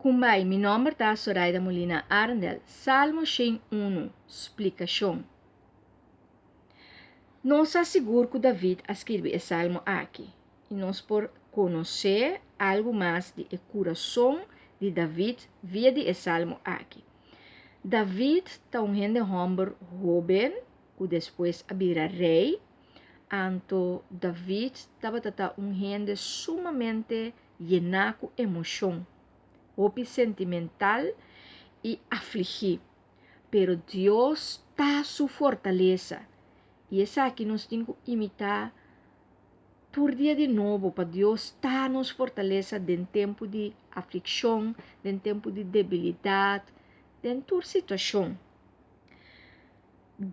Kumbai, mi nòmber ta Soraida Molina Arendel. Salmo 101, splikashon. Nos sa sigur ku David a skirbi e salmo aki, i nos por konosé algu mas di e kurason di David via di e salmo aki. David ta un hende hòmber hóben ku despues a bira rei. Anto David tabata ta un hende sumamente yená ku emoshon, hopi sentimental i afligí. Pero Dios ta su fortalesa, i esaki nos tin ku imitá tur dia di nobo, pa Dios ta nos fortalesa den tempu di aflikshon, den tempu di debilidat, den tur situashon.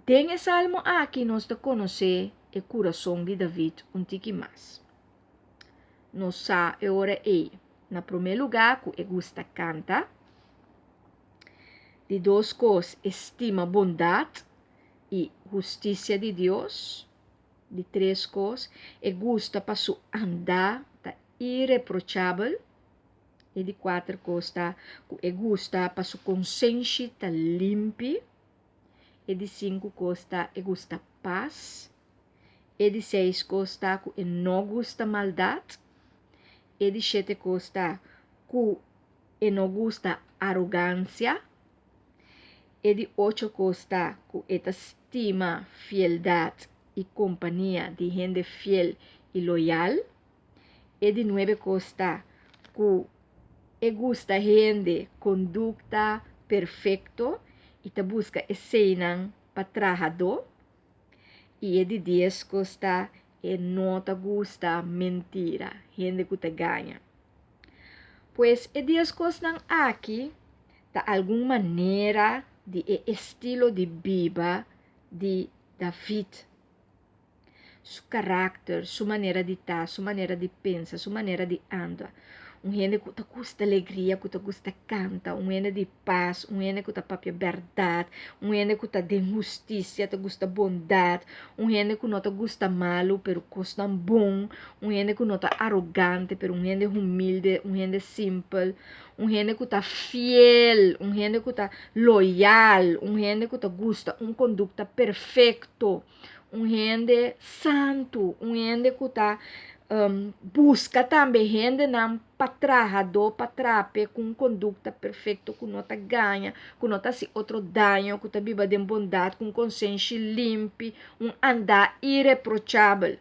Den e salmo aki nos ta konosé e kurason di David un tiki mas. Nos sa e ora ei, na promé lugá ku e gusta kanta, di dos kos e stima bondat i hustisia di Dios, di tres kos e gusta pa su andá ta ireprochabel, e di kuater kos ta ku e gusta pa su konsenshi ta limpi. E di sinku kos ta e gusta pas. E di seis kos ta ku e no gusta maldat. E di shete kos ta ku e no gusta arogansia. E di ocho kos ta ku e ta stima fieldat i kompania di hende fiel i loyal. E di nuebe kos ta ku e gusta hende kondukta perfekto i ta buska eseinan pa trahadó. I e di dies kos ta e no ta gusta mentira, hende ku ta gaña. Pues e dies kosnan aki ta algun manera di e estilo di biba di David. Su karakter, su manera di ta, su manera di pensa, su manera di anda. Un hende ku ta gusta alegria, ku ta gusta kanta, un hende di pas, un hende ku ta papia bèrdat, un hende ku ta den hustisia, ta gusta bondat, un hende ku no ta gusta malu pero kosnan bon, un hende ku no ta arogante pero un hende humilde, un hende simpel, un hende ku ta fiel, un hende ku ta loyal, un hende ku ta gusta un kondukta perfekto. Un hende santu, un hende ku ta buska tambe hendenan pa trahadó, pa trape ku un kondukta perfekto, ku no ta gaña, ku no ta hasi otro daño, ku ta biba den bondat, ku un konsenshi limpi, un andá ireprochabel.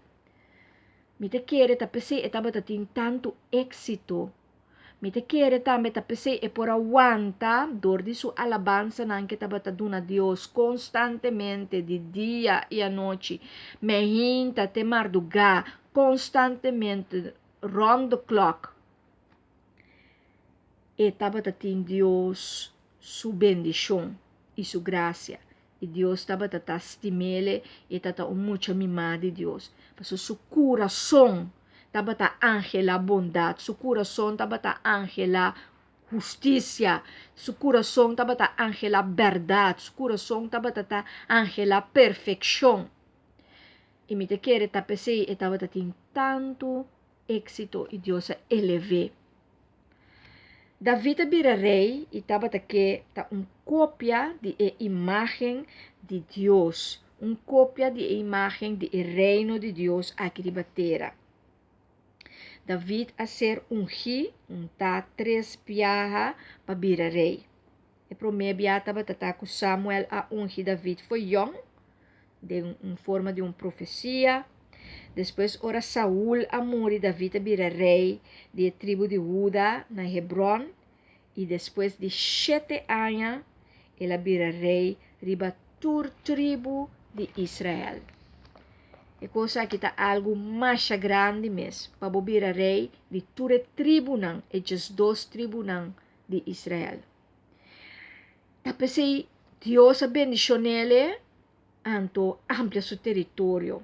Mi ta kere ta p'esei e tabata tin tantu éksito. Mi ta kere tambe ta p'esei e por a wanta dor di su alabansanan ke tabata duna Dios konstantemente di dia i anochi, meinta te mardugá, konstantemente, round the clock. E tabata tin Dios su bendishon i su grasia. I Dios tabata ta stim'ele i e tata un mucha mimá di Dios. Pasobra su kurason tabata anhelá bondat, su kurason tabata anhelá hustisia, su kurason tabata anhelá bèrdat, su kurason tabata ta anhelá perfekshon. I mi ta kere ta p'esei e tabata tin tantu éksito i Dios a elev'é. David a bira rei i tabata ke ta un kopia di e imágen di Dios, un kopia di e imágen di e Reino di Dios aki riba tera. David a ser ungí, untá tres biaha pa bira rei. E promé bia tabata ta ku Samuel a ungi David for yòn, den un forma di un profesia. Despues ora Saul a muri David a bira rei di e tribu di Huda na Hebron i despues di shete aña el a bira rei riba tur tribu di Israel. E kos aki ta algu masha grandi mes pa bo bira rei di tur e tribunan, e diesdos tribunan di Israel. Ta p'esei Dios a bendishon'é anto amplia su teritorio.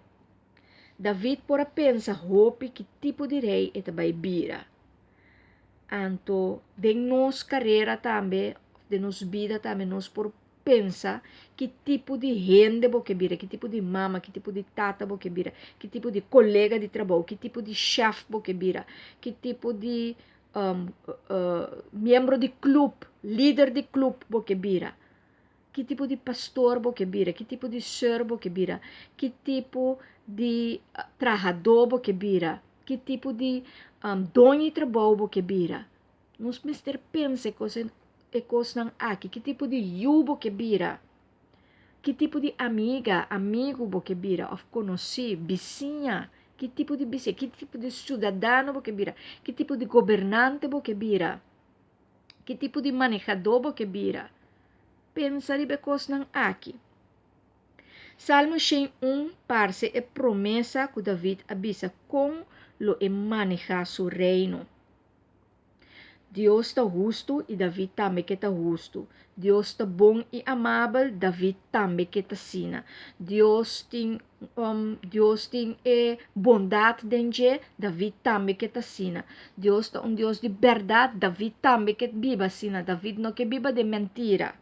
David por a pensa hopi ki tipo di rei e ta bai bira. Anto den nos karera tambe, den nos bida tambe nos por pensa ki tipo di hende bo ke bira, ki tipo di mama, ki tipo di tata bo ke bira, ki tipo di kolega di trabou, ki tipo di shèf bo ke bira, ki tipo di. miembro di klup, lider di klup bo ke bira? Ki tipo di pastor bo ke bira? Ki tipo di sùr bo ke bira? Ki tipo di trahadó bo ke bira? Ki tipo di doño di trabou bo ke bira? Nos mester pensa e kos e kosnan aki. Ki tipo di yu bo ke bira? Ki tipo di amiga, amigu bo ke bira òf konosí, bisiña? Ki tipo di bisiña? Ki tipo di siudadano bo ke bira? Ki tipo di gobernante bo ke bira? Ki tipo di manehadó bo ke bira? Pensa riba e kosnan aki. Salmo 101 parse e promesa ku David a bisa kon lo e manehá su reino. Dios ta hustu i David tambe ke ta hustu. Dios ta bon i amabel, David tambe ke ta asina. Dios tin Dios tin e bondat den dje, David tambe ke ta asina. Dios ta un Dios di bèrdat, David tambe ke biba asina. David no ke biba den mentira.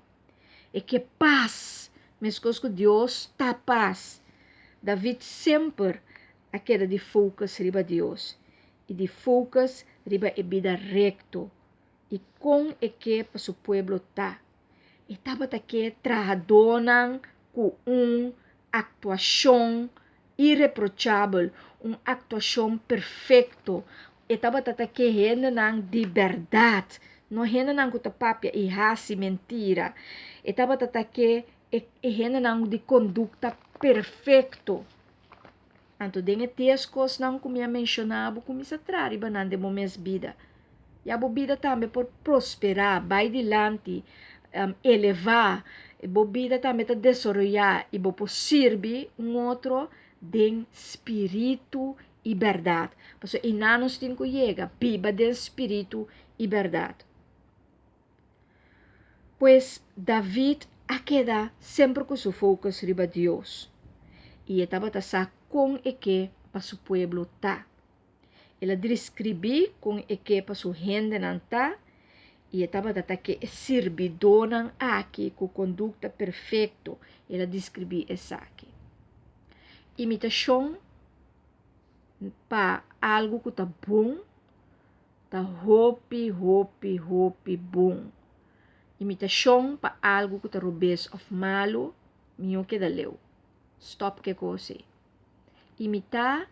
E ke pas, meskos ku Dios ta pas. David semper a keda di focus riba Dios i di focus riba e bida rekto i kon e ke pa su pueblo ta. E tabata ke trahadónan ku un aktuashon ireprochabel, un aktuashon perfekto. E tabata ta ke hendenan di bèrdat, no hendenan ku ta papia i hasi mentira. E tabata ta ke e hendenan di kondukta perfekto. Anto den e tes kosnan ku mi a menshoná bo kuminsá traha riba nan den bo mes bida. Ya bo bida tambe por prosperá, bai dilanti, elevá, bo bida tambe ta desaroyá i bo por sirbi un otro den spiritu i bèrdat. Pasobra einan nos tin ku yega, biba den spiritu i bèrdat. Pues, David a keda semper ku su focus riba Dios, i e tabata sa kon e ke pa su pueblo ta. El a deskribí kon e ke pa su hendenan ta, i e tabata ta ke e sirbidónan aki ku kondukta perfekto, el a deskribí esaki. Imitashon pa algu ku ta bon Ta hopi, hopi, hopi bon. Imitashon pa algu ku ta robes òf malu, mihó keda leu. Stòp ku e kos ei. Imitá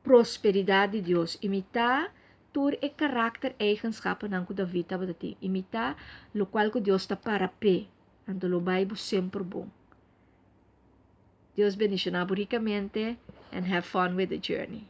prosperidat di Dios. Imitá tur e karakter eigenschapennan ku David tabata tin. Imitá lokual ku Dios ta para p'e. Anto lo bai bo semper bon. Dios bendishoná bo rikamente and have fun with the journey.